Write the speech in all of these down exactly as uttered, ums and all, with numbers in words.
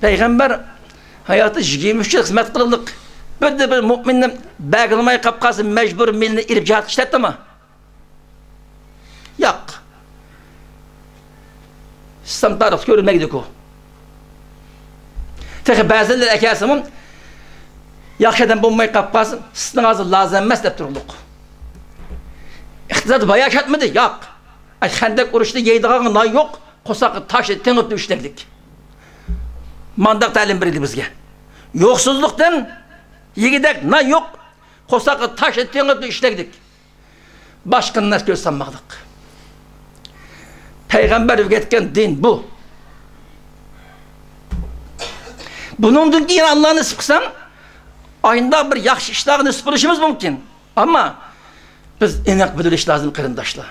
پەيغەمبەر ھاياتى يىگىرمە ئۈچ يىل خىزمەت قىلغانلىق، بىردە بىر مۆمىننى بەرگىلىماي قاپ قالسا، مەجبۇر مىلنى ئېلىپ جىھادقا ئىشلەتتىمۇ؟ ياق. ئىسلام تارىختا كۆرۈلمەيدىكۇ. تېخى بەزىلەر ئەكەلسىمۇ، ياخشى ئادەم بولماي قاپ قالسا، سىزنىڭ ھازىر لازىم ئەمەس دەپ تۇرۇلۇق. ئىقتىساد بايا كەتمىدى، ياق. ئاي، خەندەك ئۇرۇشتا يەيدىغان نان يوق، قورساققا تاشنى تېڭىپ ئىشلەكلىك. مانداق تەلىم بېرىلدى بىزگە. يوقسۇزلۇقتىن يېگۈدەك نان يوق، قورساققا تاشنى تېڭىپ ئىشلەكلىك. باشقا نەرسە كۆز سالماقلىق. پەيغەمبەر ئۆگەتكەن دىن بۇ. بۇنىڭدىن كېيىن ئاللا نېسىپ قىلسا، ئاينداق بىر ياخشى ئىشلارغا نېسىپ بولۇشىمىز مۇمكىن. ئەمما بىز ئېنىق بىلىش لازىم، قېرىنداشلار.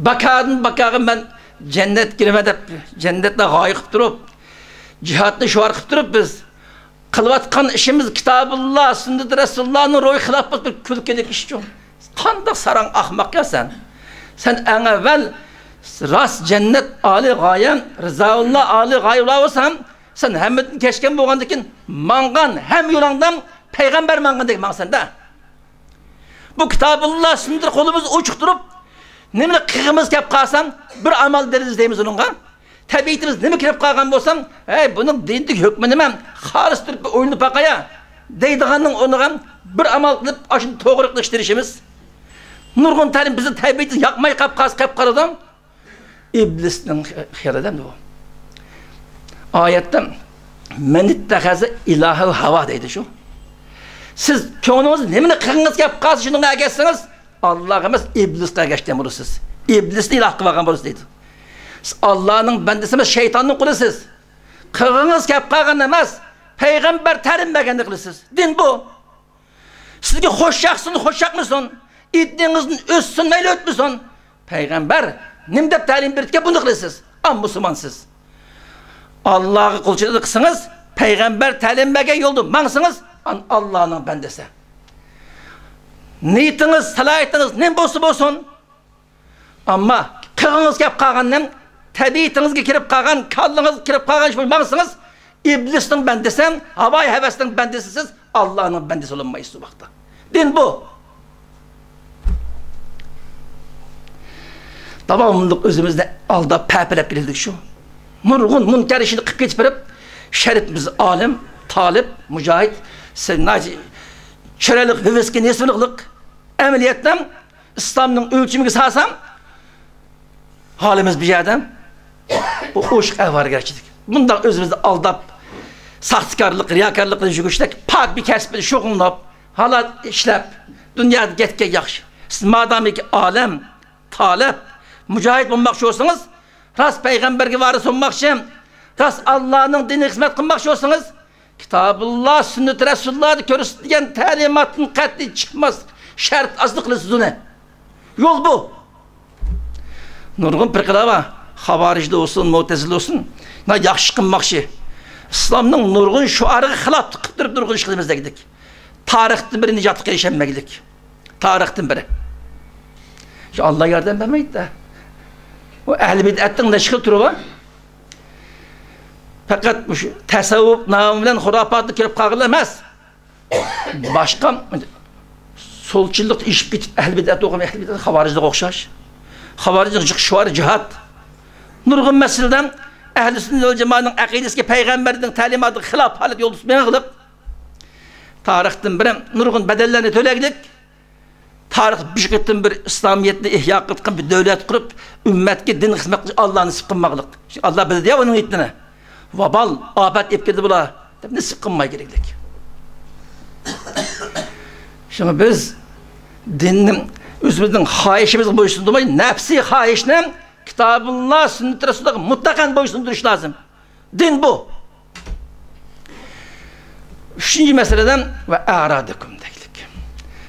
باكادىن باكاغا مەن جەننەتكە كىرىمەن دەپ، جەننەتنى غايە قىلىپ تۇرۇپ، جىھادنى شوئار قىلىپ تۇرۇپ، بىز قىلىۋاتقان ئىشىمىز كىتابۇللا، سۈننىتى رەسۇلۇللانىڭ روھى خىلاپ بولۇپ، بىر كۈلكىلىك ئىشچۇ. قانداق ساراڭ ئەخمەق يا سەن! سەن ئەڭ ئەۋۋەل راست جەننەت ئالىي غايە، رىزاۋۇللا ئالىي غايە بولسام، سەن ھەممىدىن كەچكەن بولغاندىكىن، ماڭغان ھەممە يولۇڭدا پەيغەمبەر ماڭغاندەك ماڭسەن-دە. بۇ كىتابۇللا سۈننىتى قولىمىز ئوچۇق تۇرۇپ، نېمىنى قىلغىمىز كەپ قالسا، بىر ئامال دەرىجىدە دەيمىز ئۇنىڭغا. تەبىئىتىمىز نېمە كىرىپ قالغان بولسا، ھەي، بۇنىڭ دىندىكى ھۆكمى نېمە؟ خالىس تۇرۇپ بىر ئويلىنىپ باقايا، دەيدىغاننىڭ ئورنىغا بىر ئامال قىلىپ، ئاشۇنى توغرا قىلىشقا تىرىشىمىز. نۇرغۇن تەلىم بىزنىڭ تەبىئىتىمىز ياقماي قاپ قالسا، قېلىپ قالىدۇ. ئىبلىسنىڭ خىيالىدە بۇ. ئايەتتە، «مەنىتتەخەزە ئىلاھەھۇ ھاۋا» دەيدۇ شۇ. سىز كۆڭلىڭىز نېمىنى قىلغىڭىز كەپ قالسا، شۇنىڭغا ئەگەشسىڭىز، ئاللاغا ئەمەس، ئىبلىسقا ئەگەشكەن بولىسىز. ئىبلىسنى ئىلاھ قىلىۋالغان بولىسىز دەيدۇ. سىز ئاللانىڭ بەندىسى ئەمەس، شەيتاننىڭ قۇلىسىز. قىلغىڭىز كەپ قالغان ئەمەس، پەيغەمبەر تەلىم بەرگەننى قىلىسىز. دىن بۇ. سىزگە خوش ياقسۇن، خوش ياقمىسۇن، ئىدىيىڭىزدىن ئۆتسۇن، مەيلى ئۆتمىسۇن، پەيغەمبەر نېمە دەپ تەلىم بېرىپتىكەن، بۇنى قىلىسىز. ئەمما مۇسۇلمانسىز. ئاللاغا قۇلچىلىق قىلسىڭىز، پەيغەمبەر تەلىم بەرگەن يولدا ماڭسىڭىز، ئان-، ئاللانىڭ بەندىسى. نىيىتىڭىز، سالاھىيىتىڭىز نېمە بولسا بولسۇن، ئەمما قىلغىڭىز كەپ قالغاننى، تەبىئىتىڭىزگە كىرىپ قالغان، كاللىڭىزغا كىرىپ قالغان ئىش بولماڭسىڭىز، ئىبلىسنىڭ بەندىسى، ھاۋايى ھەۋەسنىڭ بەندىسى سىز، ئاللانىڭ بەندىسى بولالمايسىز ئۇ ۋاقىتتا. دىن بۇ. داۋاملىق ئۆزىمىزنى ئالداپ، پەپىلەپ كېلىدۇ شۇ. نۇرغۇن مۇنكەر ئىشنى قىلىپ كېتىپ بېرىپ، شەرىپىمىز ئالىم، تالىپ، مۇجاھىد، سەن-، ناجى-، چىرايلىق ھۆۋەسكە نېسىۋېلىقلىق. ئەمەلىيەتتە ئىسلامنىڭ ئۆلچىمىگە سالسام، ھالىمىز بۇ يەردە بۇ ئوشۇق ئەۋارىگەرچىلىك. بۇنداق ئۆزىمىزنى ئالداپ، ساختىكارلىق، رىياكارلىق بىلەن يۈرگۈچىلىك، پاك بىر كەسىپ بىلەن شۇغۇللىنىپ، ھالال ئىشلەپ، دۇنيادا كەتكەن ياخشى. سىز مادامىكى ئالىم، تالىپ، مۇجاھىد بولماقچى بولسىڭىز، راست پەيغەمبەرگە ۋارىس بولماقچى، راست ئاللانىڭ دىنىغا خىزمەت قىلماقچى بولسىڭىز، كىتابۇللا، سۈننىتى رەسۇلۇللادا كۆرسىتىلگەن تەلىماتتىن قەتئىي چىقماسلىق شەرت ئاستىدا قىلىسىز ئۇنى. يول بۇ. نۇرغۇن پىرقىلار بار. خاۋارىجدا بولسۇن، مۇتەزىلە بولسۇن. مانا ياخشى قىلماقچى. ئىسلامنىڭ نۇرغۇن شوئارىغا خىلاپلىق قىلىپ تۇرۇپ نۇرغۇن ئىش قىلىمىز دېگۈدەك. تارىختىن بىرى نىجاتلىققا ئېرىشەلمەگلىك. تارىختىن بىرى. شۇ ئاللا ياردەم بەرمەيدۇ-دە. ئۇ ئەھلى بىدئەتنىڭ نەچچە خىل تۈرى بار. پەقەت مۇشۇ تەسەۋۋۇپ نامى بىلەن خۇراپاتنى كىرىپ قالغىنى ئەمەس. باشقا سولچىللىقتا ئېشىپ كېتىپ، ئەھلى بىدئەت بولغان ئەھلى بىدئەت خاۋارىجلارغا ئوخشاش. خاۋارىجنىڭ جىق شوئارى جىھاد. نۇرغۇن مەسىلىدە ئەھلى سۈننە ۋەل جامائەتنىڭ ئەقىدىسىگە پەيغەمبەرنىڭ تەلىماتىغا خىلاپ ھالەت يولدا مېڭىغلىق. تارىختىن بىرى نۇرغۇن بەدەللەرنى تۆلەگلىك. تارىخ بىر قېتىم بىر ئىسلامىيەتنى ئىھيا قىلىدىغان بىر دۆلەت قۇرۇپ، ئۈممەتكە دىن خىزمەت قىلىش ئاللا نېسىپ قىلماقلىق. ئاللا بىلدى يا ئۇنىڭ نىيىتىنى. ۋابال، ئاپەت ئېلىپ كەلدى بۇلار، دەپ نېسىپ قىلماي كېرەكلىك. شۇڭا بىز دىننى ئۆزىمىزنىڭ خاھىشىمىزغا بويسۇندۇرماي، نەپسىي خاھىشنى كىتابۇللا، سۈننىتى رەسۇلۇللاغا مۇتلەقەن بويسۇندۇرۇش لازىم. دىن بۇ. ئۈچىنچى مەسىلىدە، ۋە ئەرادىكۇم دەيدۇ.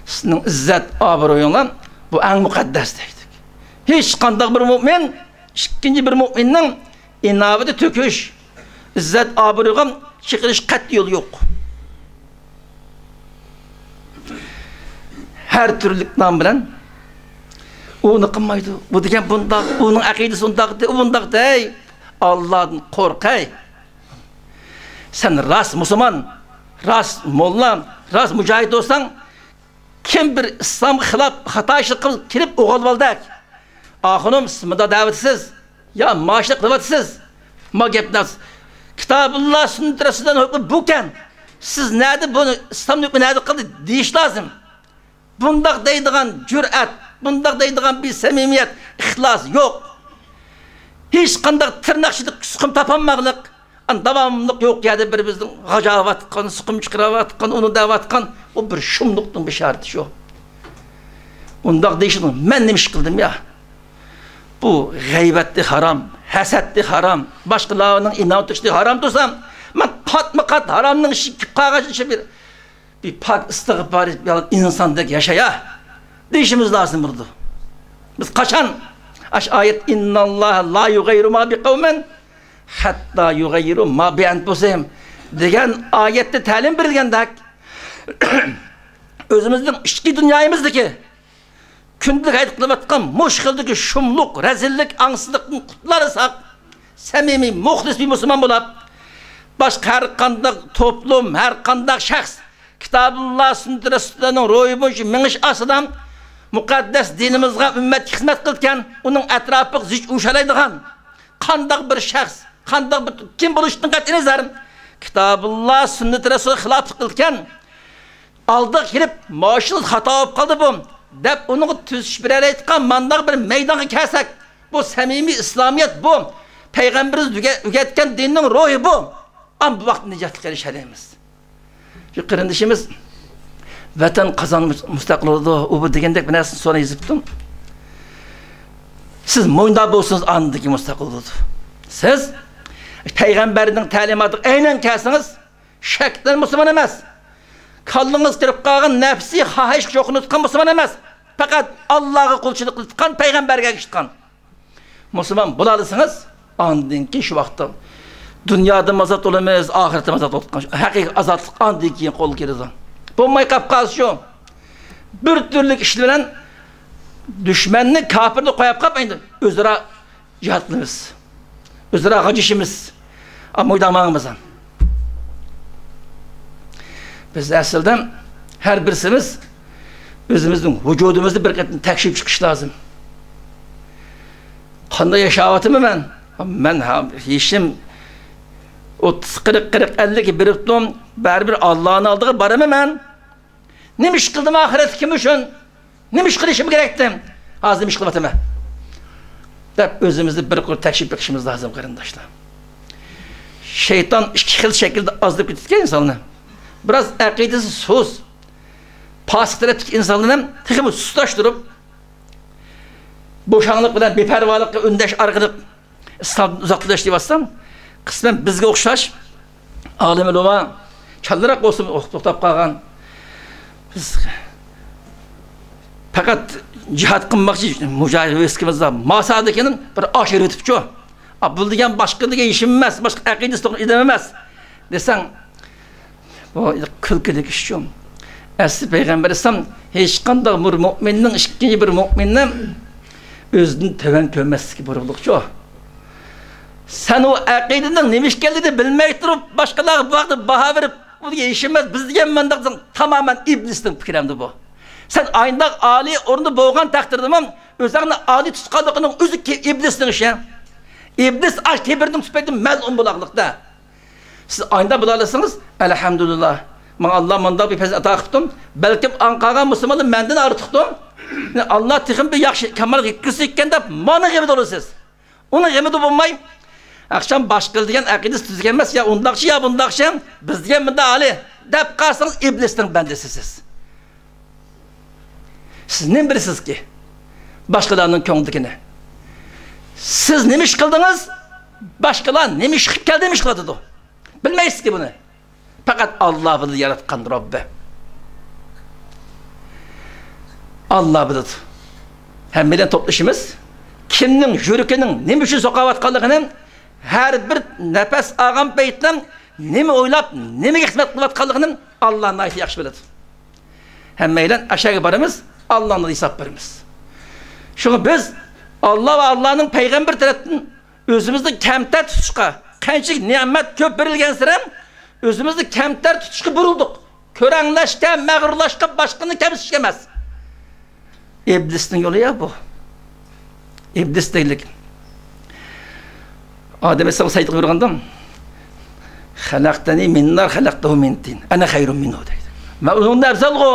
سىزنىڭ ئىززەت ئابرۇيۇڭلار، بۇ ئەڭ مۇقەددەس دەيدۇ. ھېچ قانداق بىر مۆمىن ئىككىنچى بىر مۆمىننىڭ ئىناۋىتى تۆكۈش، ئىززەت ئابرۇيغا چېقىلىش قەتئىي يولى يوق. ھەر تۈرلۈك نام بىلەن ئۇنى قىلمايدۇ. بۇ دېگەن بۇنداق، ئۇنىڭ ئەقىدىسى ئۇنداق، ئۇ بۇنداق دەي. ئاللادىن قورقاي. سەن راست مۇسۇلمان، راست موللا، راست مۇجاھىد بولساڭ، كىم بىر ئىسلامغا خىلاپ خاتا ئىشلار قىلىپ كىرىپ ئوغۇل بالىدەك، ئاخۇنۇم، سىز مۇنداق دەۋاتىسىز، يا ماشىنا قىلىۋاتىسىز، ما گەپنى، كىتابۇللا سۈننىتى رەسۇلۇللانىڭ ھۆكمى بۇكەن، سىز نەدە بۇنى، ئىسلامنىڭ ھۆكمى نەدە قىلدى دېيىش لازىم. بۇنداق دەيدىغان جۈرئەت، بۇنداق دەيدىغان بىر سەمىمىيەت، ئىخلاس يوق. ھېچقانداق تىرناق ئىچىدە سۇقۇم تاپالمىغانلىق، ئان داۋاملىق يوق يەردە بىر-بىرىمىزنىڭ غاجاۋاتقان، سۇقۇم چىقىرىۋاتقان، ئۇنى دەۋاتقان، ئۇ بىر شۇملۇقنىڭ بېشارىتى شۇ. ئۇنداق دېيىشىدۇ، مەن نېمە ئىش قىلدىم يا؟ بۇ غەيۋەتتى ھارام، ھەسەتتى ھارام، باشقىلارنىڭ ئىناۋىتى ھارام تۇرسام، مەن قاتمۇ قات ھارامنىڭ ئىچىگە كىرىپ قالغان ئىشىم بىر بىر پاك ئىستىغپار ئېيتىپ، يا ئىنساندەك ياشايا دېيىشىمىز لازىم بولىدۇ. بىز قاچان ئاش ئايەت، «ئىنناللاھە لا يۇغەييىرۇ ما بىقەۋمىن ھەتتا يۇغەييىرۇ ما بىئەنپۇسىھىم» دېگەن ئايەتتە تەلىم بېرىلگەندەك، ئۆزىمىزنىڭ ئىچكى دۇنيايىمىزدىكى كۈندىلىك ھايات قىلىۋاتقان مۇشۇ خىلدىكى شۇملۇق، رەزىللىك، ئاڭسىزلىقتىن قۇتۇلالىساق، سەمىمىي، مۇخلىس بىر مۇسۇلمان بولاپ، باشقا ھەر قانداق توپلۇم، ھەر قانداق شەخس كىتابۇللا سۈننىتى رەسۇلۇللانىڭ روھى بويىچە مېڭىش ئاستىدا مۇقەددەس دىنىمىزغا، ئۈممەتكە خىزمەت قىلىدىكەن، ئۇنىڭ ئەتراپىغا زىچ ئويۇشالايدىغان قانداق بىر شەخس، قانداق بىر كىم بولۇشىدىن قەتئىينەزەر، كىتابۇللا سۈننىتى رەسۇلىغا خىلاپلىق قىلىدىكەن، ئالدىغا كېلىپ، «ماشىنا خاتا بولۇپ قالدى بۇ» دەپ، ئۇنىڭغا تۈزىتىش بېرەلەيدىغان مانداق بىر مەيدانغا كەلسەك، بۇ سەمىمىي ئىسلامىيەت، بۇ پەيغەمبىرىمىز ئۆگە-، ئۆگەتكەن دىننىڭ روھى بۇ. ئەمما بۇ ۋاقىتتا نىجاتلىققا ئېرىشەلەيمىز. شۇ قېرىندىشىمىز، ۋەتەن قازان مۇستەقىل بولىدۇ، ئۇ بۇ دېگەندەك بىر نەرسىنى سورا يېزىپتۇ. سىز مۇنداق بولسىڭىز، ئاندىن كېيىن مۇستەقىل بولىدۇ. سىز پەيغەمبەرنىڭ تەلىماتىغا ئەينەن كەلسىڭىز، شەكلەن مۇسۇلمان ئەمەس. كاللىڭىز كىرىپ قالغان نەپسىي خاھىشقا چوقۇنۇۋاتقان مۇسۇلمان ئەمەس. پەقەت ئاللاغا قۇلچىلىق قىلىۋاتقان، پەيغەمبەرگە ئەگىشىۋاتقان مۇسۇلمان بولالىسىڭىز، ئاندىن كېيىن شۇ ۋاقىتتا دۇنيادىمۇ ئازاد بولىمىز، ئاخىرەتتىمۇ ئازاد بولۇپ، ھەقىقىي ئازادلىق ئاندىن كېيىن قولغا كېلىدۇ. بولماي قاپ قالسا شۇ، بىر تۈرلۈك ئىشلار بىلەن دۈشمەننى، كاپىرنى قويۇپ قاپ، ئەمدى ئۆزئارا جىھاد قىلىمىز. ئۆزئارا غاجىشىمىز. ئا، مۇيدا ماڭىمىز. بىز ئەسلىدە ھەر بىرسىمىز ئۆزىمىزنىڭ ۋۇجۇدىمىزنى بىر قېتىم تەكشۈرۈپ چىقىش لازىم. قانداق ياشاۋاتىمەن مەن؟ مەن ھا-، يېشىم ئوتتۇز، قىرىق، قىرىق، ئەللىككە بېرىپتۇ. بەرىبىر ئاللانىڭ ئالدىغا بارىمەن مەن. نېمە ئىش قىلدىم ئاخىرەتتە كىم ئۈچۈن؟ نېمە ئىش قىلىشىم كېرەكتى؟ ھازىر نېمە ئىش قىلىۋاتىمەن؟ دەپ ئۆزىمىزنى بىر قۇر تەكشۈرۈپ بېقىشىمىز لازىم، قېرىنداشلار. شەيتان ئىككى خىل شەكىلدە ئازدۇرۇپ كېتىدىكەن ئىنساننى. بىراز ئەقىدىسى سۇس، پاسىق تەرەپتىكى ئىنسانلارنى ھەم تېخىمۇ سۇسلاشتۇرۇپ، بوشاڭلىق بىلەن بىپەرۋالىققا ئۈندەش ئارقىلىق ئىسلامدىن ئۇزاقلاش دەۋاتسام، قىسمەن بىزگە ئوخشاش ئالىم ئۆلىما، كاللىراق بولسىمۇ توختاپ قالغان. بىز پەقەت جىھاد قىلماقچى، مۇجاھىد ۋەسكىمىزدە ماسادىكىنى بىر ئاشۇرۇۋېتىپچۇ. ئا، بۇ دېگەن باشقا دېگەن ئىشىم ئەمەس، باشقا ئەقىدىسى توغرا ئادەم ئەمەس دېسەڭ، بۇ كۈلكىلىك ئىشچۇ. ئەسلى پەيغەمبەر ئەلەيھىسسالام ھېچقانداق بىر مۆمىننىڭ ئىككىنچى بىر مۆمىننى ئۆزىدىن تۆۋەن كۆرمەسلىكى بۇيرۇقلۇقچۇ. سەن ئۇ ئەقىدىنىڭ نېمە ئىكەنلىكىنى بىلمەي تۇرۇپ، باشقىلارغا بۇ ھەقتە باھا بېرىپ، «بۇ دېگەن ئىش ئەمەس، بىز دېگەن مانداق» دېسەڭ، تامامەن ئىبلىسنىڭ پىكرى ئەمدى بۇ. سەن ئاينداق ئالىي ئورۇندا بولغان تەقدىردىمۇ، ئۆزۈڭنى ئالىي تۇتقانلىقىنىڭ ئۆزى كى-، ئىبلىسنىڭ ئىشى. ئىبلىس ئاش كىبىرنىڭ تۈپەيلىدىن مەلئۇن بولاقلىقتا. سىز ئاينداق بولالىسىڭىز، ئەلھەمدۇلىللا، ماڭا ئاللا مۇنداق بىر پەزىلەت ئاتا قىپتۇ، بەلكىم ئاڭ قالغان مۇسۇلمانلار مەندىن ئارتۇقتۇ. ئاللا تېخىمۇ بىر ياخشى كامالغا يەتكۈزسە ئىكەن دەپ، مانا غېمىدە بولىسىز. ئۇنىڭ غېمىدە بولماي، ئاخشام باشقىلار دېگەن ئەقىدىسى تۈزۈك ئەمەس، يا ئۇنداقچە، يا بۇنداقچە، بىز دېگەن مۇنداق ئالىي دەپ قالسىڭىز، ئىبلىسنىڭ بەندىسى سىز. سىز نېمە بىلىسىزكى باشقىلارنىڭ كۆڭلىدىكىنى؟ سىز نېمە ئىش قىلدىڭىز؟ باشقىلار نېمە ئىش قىلىپ كەلدى، نېمە ئىش قىلىۋاتىدۇ؟ بىلمەيسىزكى بۇنى. پەقەت ئاللا بىلىدۇ، ياراتقان رەببى. ئاللا بىلىدۇ. ھەممەيلەن توپلىشىمىز. كىمنىڭ يۈرىكىنىڭ نېمە ئۈچۈن سوقۇۋاتقانلىقىنى، ھەر بىر نەپەس ئالغان پەيتتە نېمە ئويلاپ، نېمىگە خىزمەت قىلىۋاتقانلىقىنى ئاللا ناھايىتى ياخشى بىلىدۇ. ھەممەيلەن ئاشۇ يەرگە بارىمىز، ئاللانى ھېساب بېرىمىز. شۇڭا بىز ئاللا ۋە ئاللانىڭ پەيغەمبىرى تەرەپتىن ئۆزىمىزنى كەمتەر تۇتۇشقا، قانچىلىك نېمەت كۆپ بېرىلگەنسېرى، ئۆزىمىزنى كەمتەر تۇتۇشقا بۇرۇلدۇق. كۆرەڭلەشكە، مەغرۇرلاشقا، باشقىنى كەمسىتىشكە ئەمەس. ئىبلىسنىڭ يولى يا بۇ. ئىبلىس دەيلىك. ئادەم ئەلەيھىسسالام سەجدىگە بۇيرۇغاندا، «خەلەقتەنى مىن نار، خەلەقتەھۇ مىن تىن. ئەنە خەيرۇم مىنھۇ» دەيدۇ. «مەن ئۇنىڭدىن ئەۋزەلغۇ.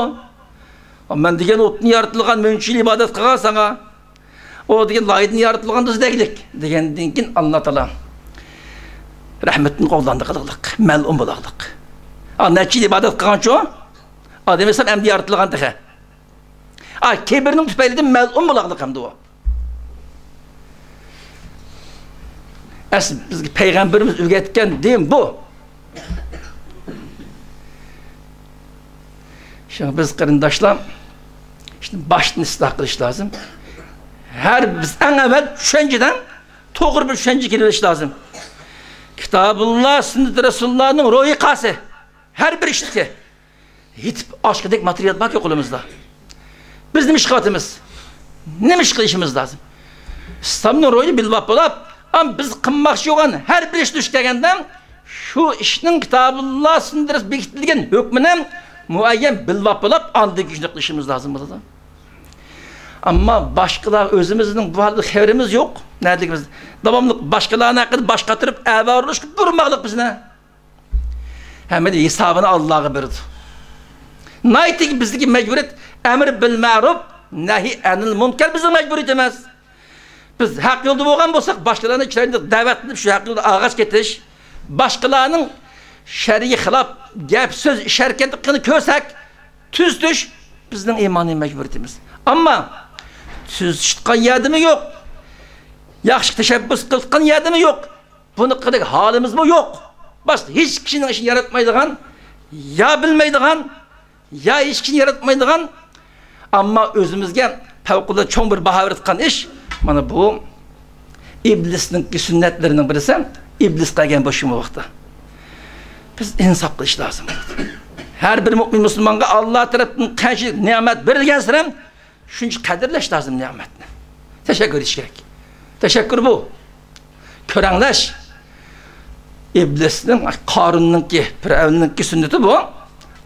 مەن دېگەن ئوتتىن يارىتىلغان، مۇنچە يىل ئىبادەت قىلغان ساڭا. ئۇ دېگەن لايدىن يارىتىلغان دېسە دەگلىك» دېگەندىن كېيىن، ئاللا تائالا رەھمىتىدىن قوغلاندى قىلىقلىق، مەلئۇن بولاقلىق. ئا، نەچچە يىل ئىبادەت قىلغانچۇ؟ ئادەم ئەلەيھىسسالام ئەمدى يارىتىلغان تېخى. ئا، كىبىرنىڭ تۈپەيلىدىن مەلئۇن بولاقلىق ئەمدى ئۇ. ئەسلى بىزگە پەيغەمبىرىمىز ئۆگەتكەن دىن بۇ. شۇڭا بىز قېرىنداشلار، ئىشنى باشتىن ئىسلاھ قىلىش لازىم. ھەر بىز ئەڭ ئەۋۋەل چۈشەنچىدە توغرا بىر چۈشەنچە كېلىۋېلىش لازىم. كىتابۇللا، سۈننىتى رەسۇلۇللانىڭ روھى قايسى؟ ھەر بىر ئىشتىكى. يېتىپ ئاشقۇدەك ماتېرىيال باركى قولىمىزدا. بىز نېمە ئىش قىلىۋاتىمىز؟ نېمە ئىش قىلىشىمىز لازىم؟ ئىسلامنىڭ روھىنى بىلىۋاپ بولاپ، ئەم بىز قىلماقچى بولغان ھەر بىر ئىش دۇچ كەلگەندە، شۇ ئىشنىڭ كىتابۇللا سۈننىتى بېكىتىلگەن ھۆكمىنى مۇئەييەن بىلىۋاپ بولاپ، ئاندىن كېيىن شۇنداق قىلىشىمىز لازىم بولىدۇ. ئەمما باشقىلار، ئۆزىمىزنىڭ بۇ ھالدا خەۋىرىمىز يوق. نەدىكىمىز داۋاملىق باشقىلارنىڭ ھەققىدە باش قاتۇرۇپ، ئەۋارە بولۇشقا بۇرماقلىق بىزنى. ھەممىنى ھېسابىنى ئاللاغا بېرىدۇ. ناھايىتى بىزدىكى مەجبۇرىيەت، ئەمر بىل مەرۇپ، نەھى ئەنىل مۇنكەر بىزنىڭ مەجبۇرىيىتىمىز. بىز ھەق يولدا بولغان بولساق، باشقىلارنى چىرايلىق دەۋەت قىلىپ، شۇ ھەق يولدا ئاغاچ كېتىش، باشقىلارنىڭ شەرئىگە خىلاپ گەپ، سۆز، ئىش ھەرىكەت قىلغىنىنى كۆرسەك، تۈزىتىش بىزنىڭ ئىمانىي مەجبۇرىيىتىمىز. ئەمما تۈزىتىشقان يەردىمۇ يوق، ياخشى تەشەببۇس قىلىدىغان يەردىمۇ يوق. بۇنى قىلىدىغان ھالىمىزمۇ يوق. باشقا ھېچ كىشىنىڭ ئىشىنى ياراتمايدىغان، يا بىلمەيدىغان، يا ھېچ كىشىنى ياراتمايدىغان، ئەمما ئۆزىمىزگە پەۋقۇلئاددە چوڭ بىر باھا بېرىدىغان ئىش، مانا بۇ ئىبلىسنىڭكى سۈننەتلىرىنىڭ بىرسى، ئىبلىس قىلغان بۇ شۇ ۋاقىتتا. بىز ئىنساپ قىلىش لازىم. ھەر بىر مۆمىن مۇسۇلمانغا ئاللا تەرەپتىن قانچىلىك نېمەت بېرىلگەنسېرى، شۇنچە قەدىرلەش لازىم نېمەتنى. تەشەككۈر ئېيتىش كېرەك. تەشەككۈر بۇ. كۆرەڭلەش. ئىبلىسنىڭ، قارۇننىڭكى، پىرئەۋننىڭكى سۈننىتى بۇ.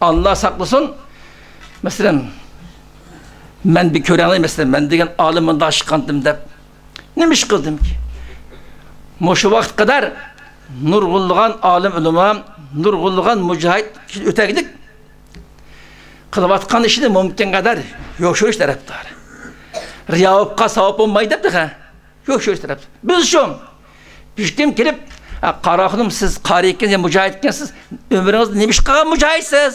ئاللا ساقلىسۇن. مەسىلەن، مەن بىر كۆرەڭلەي، مەسىلەن، مەن دېگەن ئالىم مۇنداق ئىش قىلدىم دەپ. نېمە ئىش قىلدىمكى؟ مۇشۇ ۋاقىتقا قەدەر نۇرغۇنلىغان ئالىم ئۆلىما، نۇرغۇنلىغان مۇجاھىد ئۆتەكلىك قىلىۋاتقان ئىشىنى مۇمكىن قەدەر يوشۇرۇش تەرەپدار. رىيا بولۇپ قالسا ساۋاب بولمايدۇ دەپ تېخى يوشۇرۇش تەرەپدار. بىز شۇ، بىر كىم كېلىپ، «ھە، قارا خانىم، سىز قارى ئىكەنسىز، يا مۇجاھىد ئىكەنسىز، ئۆمرىڭىزدە نېمە ئىش قىلغان مۇجاھىدسىز؟»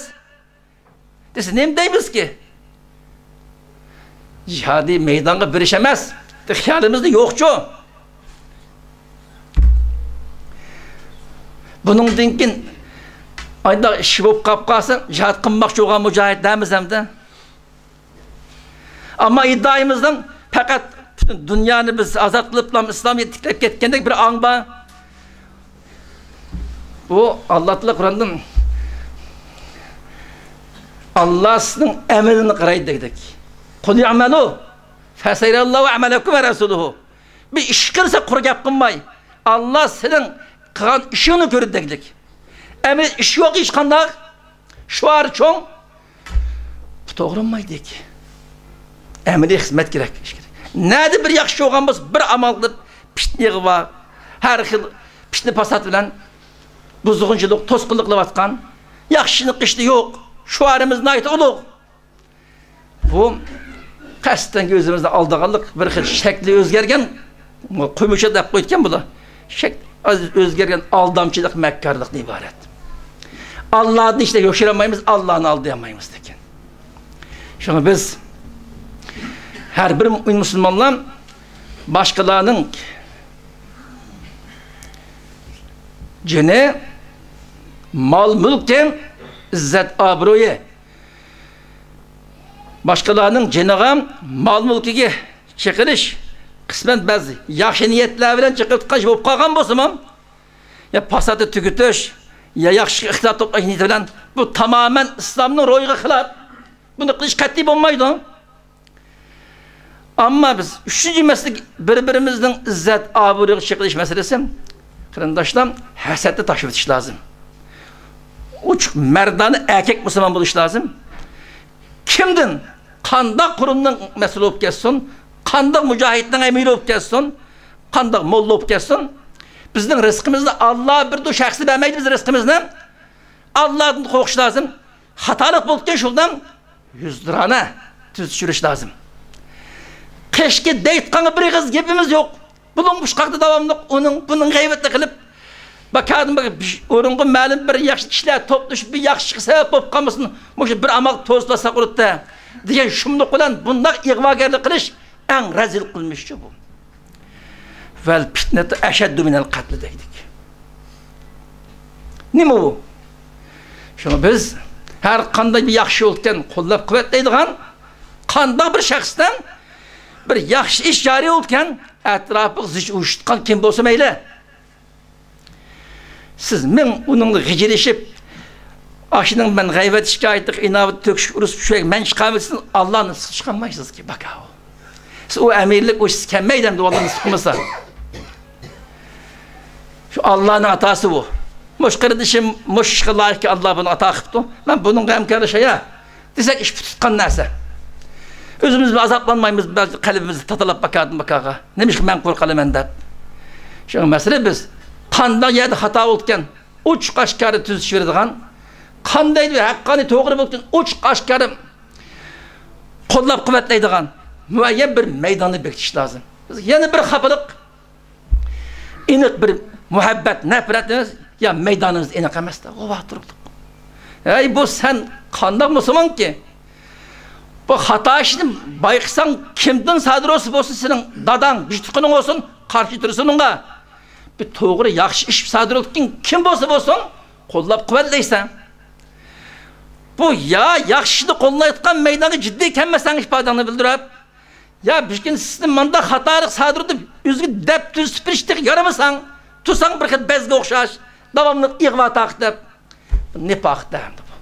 دېسە، نېمە دەيمىزكى؟ جىھادىي مەيدانغا بېرىش ئەمەس، خىيالىمىزدا يوقچۇ؟ بۇنىڭدىن كېيىن ئايداق ئىش بولۇپ قاپ قالسا، جىھاد قىلماقچى بولغان مۇجاھىد دەيمىز ئەمدى. ئەمما ئىددىئايىمىزنىڭ پەقەت پۈتۈن دۇنيانى بىز ئازاد قىلىپلا ئىسلامنى تىكلەپ كەتكەندەك بىر ئاڭ بار. بۇ ئاللا تائالا قۇرئاندا، «ئاللا سىزنىڭ ئەمىلىنى قارايدۇ» دېگۈدەك. «قۇل ئەمەلۇ فەسەيەرەللاھۇ ئەمەلەكۇم ۋە رەسۇلۇھۇ.» بىر ئىش قىلسا قۇرۇق گەپ قىلماي، «ئاللا سېنىڭ قىلغان ئىشىڭنى كۆرىدۇ» دېگۈدەك. ئەمەل ئىش يوق ھېچقانداق. شوئار چوڭ. بۇ توغرا بولمايدۇ. ئەمەلىي خىزمەت كېرەك، ئىش كېرەك. نەدە بىر ياخشى بولغان بولسا، بىر ئامال قىلىپ، پىتنە يىغىۋا، ھەر خىل پىتنە پاسات بىلەن بۇزغۇنچىلىق، توسقۇنلۇق قىلىۋاتقان، ياخشىنى قىلىشتا يوق. شوئارىمىز ناھايىتى ئۇلۇغ. بۇ قەستەن ئۆزىمىزنى ئالدىغانلىق، بىر خىل شەكلى ئۆزگەرگەن، قومۇچا دەپ قويىدىكەن بۇلار. شەك-، ئۆزگەرگەن ئالدامچىلىق، مەككارلىقتىن ئىبارەت. ئاللادىن ھېچ يوشۇرالمايمىز، ئاللانى ئالدىيالمايمىز لېكىن. شۇڭا بىز ھەر بىر مۇسۇلمانلار باشقىلارنىڭ جېنى، مال-مۈلكى، ئىززەت-ئابرۇيى، باشقىلارنىڭ جېنىغا، مال-مۈلكىگە چېقىلىش، قىسمەن بەزى ياخشى نىيەتلەر بىلەن چېقىۋېتىلغان ئىش بولۇپ قالغان بولسىمۇ، يا پاساتنى تۈگىتىش، يا ياخشى ئىقتىساد توپلاش نىيىتى بىلەن، بۇ تامامەن ئىسلامنىڭ روھىغا خىلاپ. بۇنى قىلىش قەتئىي بولمايدۇ. ئەمما بىز ئۈچىنچى مەسىلە، بىر-بىرىمىزنىڭ ئىززەت-ئابرۇيىغا چېقىلىش مەسىلىسى. قېرىنداشلار، ھەسەتنى تاشلىۋېتىش لازىم. ئوچۇق مەردانە ئەركەك مۇسۇلمان بولۇش لازىم. كىمدىن، قانداق قۇرۇمنىڭ مەسئۇلى بولۇپ كەتسۇن، قانداق مۇجاھىدنىڭ ئەمىرى بولۇپ كەتسۇن، قانداق موللا بولۇپ كەتسۇن، بىزنىڭ رىزقىمىزنى ئاللا بېرىدۇ، شەخسى بەرمەيدۇ بىز رىزقىمىزنى. ئاللادىن قورقۇش لازىم. خاتالىق بولۇپتىكەن شۇنداق يۈزتۇرانە تۈزىتىش لازىم. قېشىكى دەيدىغانغا بىر ئېغىز گېپىمىز يوق. بۇنىڭ بۇ ئىشقاقتا داۋاملىق ئۇنىڭ، بۇنىڭ غەيۋىتىنى قىلىپ، باكادىن بىر ئورۇنغا مەلۇم بىر ياخشى كىشىلەر توپلىشىپ، بىر ياخشىلىققا سەۋەب بولۇپ قالمىسۇن، مۇشۇ بىر ئامال توزۇپ بارساق بولىدۇ دېگەن شۇملۇق بىلەن بۇنداق ئىغۋاگەرلىك قىلىش ئەڭ رەزىل قىلمىشچۇ بۇ. ۋەل پىتنەتۇ ئەشەددۇ مىنەل قەتلى دەيدىك. نېمە بۇ؟ شۇڭا بىز ھەر قانداق بىر ياخشى يولكەن قوللاپ قۇۋۋەتلەيدىغان، قانداق بىر شەخستىن بىر ياخشى ئىش جارى بولىدىكەن، ئەتراپىغا زىچ ئۇرۇشۇۋاتقان كىم بولسا مەيلى. سىز مىڭ ئۇنىڭغا غىجىرىشىپ، ئاشۇنىڭ مەن غەيۋەت شىكايىتىگە، ئىناۋەت تۆكۈشكە ئۇرۇشۇپ، شۇ يەرگە مەن چىقارمىسۇن، ئاللانى سىز چىقارمايسىزكى، باكاۋۇ. سىز ئۇ ئەمىرلىك ئۇ سىز كەلمەيدۇ ئەمدى، ئاللانى سىقمىسا. شۇ ئاللانىڭ ئاتاسى بۇ. مۇشۇ قېرىندىشىم مۇشۇ ئىشقا لايىقكەن، ئاللا بۇنى ئاتا قىپتۇ. مەن بۇنىڭغا ھەمكارلىشايا دېسەك، ئىش پۈتۈپ قالغان نەرسە. ئۆزىمىز بىلەن ئازابلانمايمىز، بەلكى قەلبىمىزنى تاتىلاپ باكادىن باكاغا. نېمىشقا مەن قۇر قالىمەن دەپ. شۇڭا مەسىلە بىز قانداق يەردە خاتا بولىدىكەن، ئوچۇق ئاشكارا تۈزىتىش بېرىدىغان، قانداق ھەققانىي توغرا بولىدىكەن، ئوچۇق ئاشكارا قوللاپ قۇۋۋەتلەيدىغان مۇئەييەن بىر مەيداننى بېكىتىش لازىم. بىز يەنە بىر خاپىلىق، ئېنىق بىر مۇھەببەت، نەپرەتىمىز يا مەيدانىمىز ئېنىق ئەمەس-دە، غۇۋا تۇرۇقلۇق. ھەي، بۇ سەن قانداق مۇسۇلمانكى؟ بۇ خاتا ئىشنى بايقىساڭ، كىمدىن سادىر بولسا بولسۇن، سېنىڭ داداڭ، بىژ-تۇغقىنىڭ بولسۇن، قارشى تۇرىسەن ئۇنىڭغا. بىر توغرا، ياخشى ئىش سادىر بولىدىكەن، كىم بولسا بولسۇن، قوللاپ قۇۋۋەتلەيسەن. بۇ يا ياخشى ئىشنى قوللايدىغان مەيدانغا جىددىي كەلمەسەڭ، ئىپادەڭنى بىلدۈرۈپ، يا بىر كۈن سىزنى مانداق خاتالىق سادىر دەپ ئۆزىگە دەپ تۈزىتىپ بېرىشتەك يارىمىساڭ، تۇرساڭ بىر خىل بەزگە ئوخشاش، داۋاملىق ئىغۋا تارقىتىپ، نىپاق دەمدى بۇ.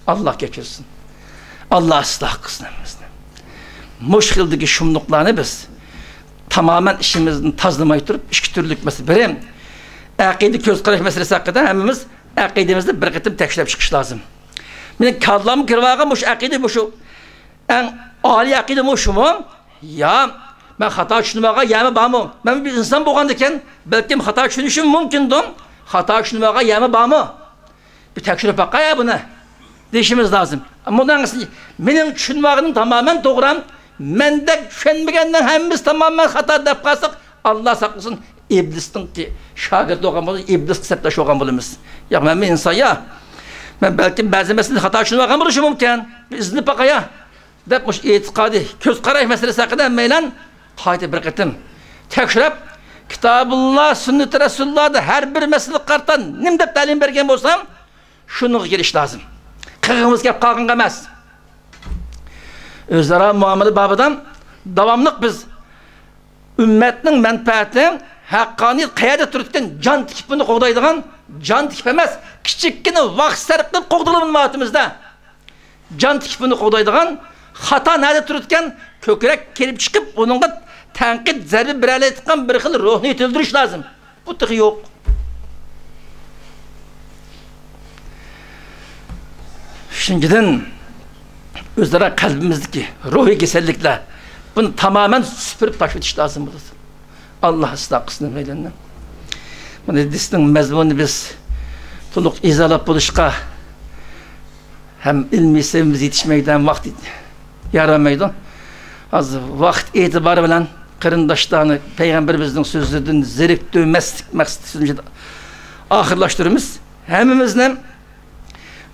ئاللا كەچۈرسۇن. ئاللا ئىسلاھ قىلسۇن ھەممىمىزنى. مۇشۇ خىلدىكى شۇملۇقلارنى بىز تامامەن ئىچىمىزدىن تازىلىماي تۇرۇپ، ئىككى تۈرلۈك مەسىلە. بىرى، ئەقىدە، كۆز قاراش مەسىلىسى ھەققىدە ھەممىمىز ئەقىدىمىزنى بىر قېتىم تەكشۈرۈپ چىقىش لازىم. مېنىڭ كاللامغا كىرىۋالغان مۇشۇ ئەقىدە، مۇشۇ ئەڭ ئالىي ئەقىدە مۇشۇمۇ؟ يا مەن خاتا چۈشىنىۋالغان يەرمۇ بارمۇ؟ مەن بىر ئىنسان بولغاندىكىن، بەلكىم خاتا چۈشىنىشىم مۇمكىندۇ. خاتا چۈشىنىۋالغان يەرمۇ بارمۇ؟ بىر تەكشۈرۈپ باقاي بۇنى دېيىشىمىز لازىم. مۇنىڭ ئەڭگىسى، مېنىڭ چۈشىنىۋالغىنىم تامامەن توغرا. مەندەك چۈشەنمىگەننىڭ ھەممىسى تامامەن خاتا دەپ قالساق، ئاللا ساقلىسۇن، ئىبلىستىڭكى شاگىرتى بولغان بولىمىز، ئىبلىسكە سەپداش بولغان بولىمىز. ياق، مەنمۇ ئىنسان يا. مەن بەلكىم بەزى مەسىلىنى خاتا چۈشىنىۋالغان بولۇشۇم مۇمكىن. بىر ئىزدىنىپ باقايا دەپ، مۇشۇ ئېتىقادىي، كۆز قاراش مەسىلىسى ھەققىدە ھەممەيلەن قايتا بىر قېتىم تەكشۈرۈپ، كىتابۇللا، سۈننىتى رەسۇلۇللادا ھەر بىر مەسىلىگە قارىتا نېمە دەپ تەلىم بەرگەن بولسام، شۇنىڭغا كىرىش لازىم. قىلغىمىز كەپ قالغىنىغا ئەمەس. ئۆزئارا مۇئامىلە بابىدا داۋاملىق بىز ئۈممەتنىڭ مەنپەئەتى، ھەققانىيەت قەيەردە تۇرىدىكەن، جان تىكىپ بۇنى قوغدايدىغان، جان تىكىپ ئەمەس، كىچىككىنە ۋاقىت سەرپ قىلىپ قوغدىغىلى بولمايۋاتىمىز-دە. جان تىكىپ بۇنى قوغدايدىغان، خاتا نەدە تۇرىدىكەن، كۆكرەك كېلىپ چىقىپ، ئۇنىڭغا تەنقىد، زەربە بېرەلەيدىغان بىر خىل روھنى يېتىلدۈرۈش لازىم. بۇ تېخى يوق. ئۈچىنچىدىن، ئۆزئارا قەلبىمىزدىكى روھىي كېسەللىكلەر، بۇنى تامامەن سۈپۈرۈپ تاشلىۋېتىش لازىم بولىدۇ. ئاللا ئىسلاھ قىلسۇن ھەممەيلەننى. مانا ھەدىستىڭ مەزمۇنىنى بىز تولۇق ئىزاھلاپ بولۇشقا ھەم ئىلمىي سەۋىيىمىز يېتىشمەيدۇ، ھەم ۋاقىت يارىمايدۇ. ھازىر ۋاقىت ئېتىبارى بىلەن قېرىنداشلارنى پەيغەمبىرىمىزنىڭ سۆزلىرىدىن زېرىكتۈرمەسلىك مەقسىتى ئاخىرلاشتۇرىمىز. ھەممىمىزنى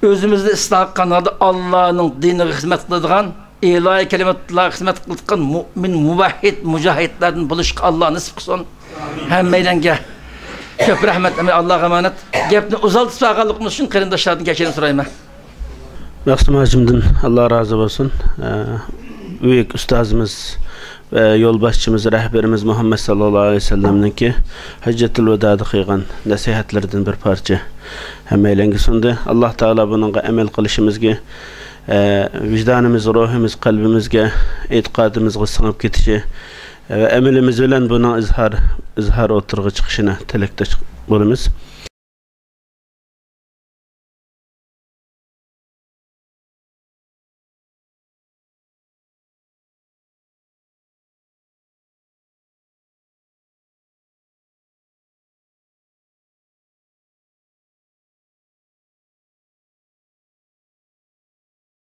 ئۆزىمىزنى ئىسلاھ قىلغان ھالدا ئاللانىڭ دىنىغا خىزمەت قىلىدىغان، ئىلاھىي كەلىمەتۇللاھقا خىزمەت قىلىدىغان مۆمىن، مۇۋەھھىد، مۇجاھىدلاردىن بولۇشقا ئاللا نېسىپ قىلسۇن. ھەممەيلەنگە كۆپ رەھمەت، ھەممە ئاللاغا ئامانەت. گەپنى ئۇزارتىپ سالغانلىقىمىز ئۈچۈن قېرىنداشلاردىن كەچۈرۈم سورايمەن. مەخسۇم ھاجىمدىن ئاللا رازى بولسۇن. ئە، بۈيۈك ئۇستازىمىز ۋە يولباشچىمىز، رەھبىرىمىز مۇھەممەد ساللاللاھۇ ئەلەيھى ۋەسەللەمنىڭكى ھەججەتۇل ۋىدادا قىلغان نەسىھەتلىرىدىن بىر پارچە ھەممەيلەنگە سۇندى. ئاللا تائالا بۇنىڭغا ئەمەل قىلىشىمىزگە، ئە، ۋىجدانىمىز، روھىمىز، قەلبىمىزگە، ئېتىقادىمىزغا سىڭىپ كېتىشى ۋە ئەمىلىمىز بىلەن بۇنىڭ ئىزھار، ئىزھار ئوتتۇرىغا چىقىشىنى تىلەكداش بولىمىز.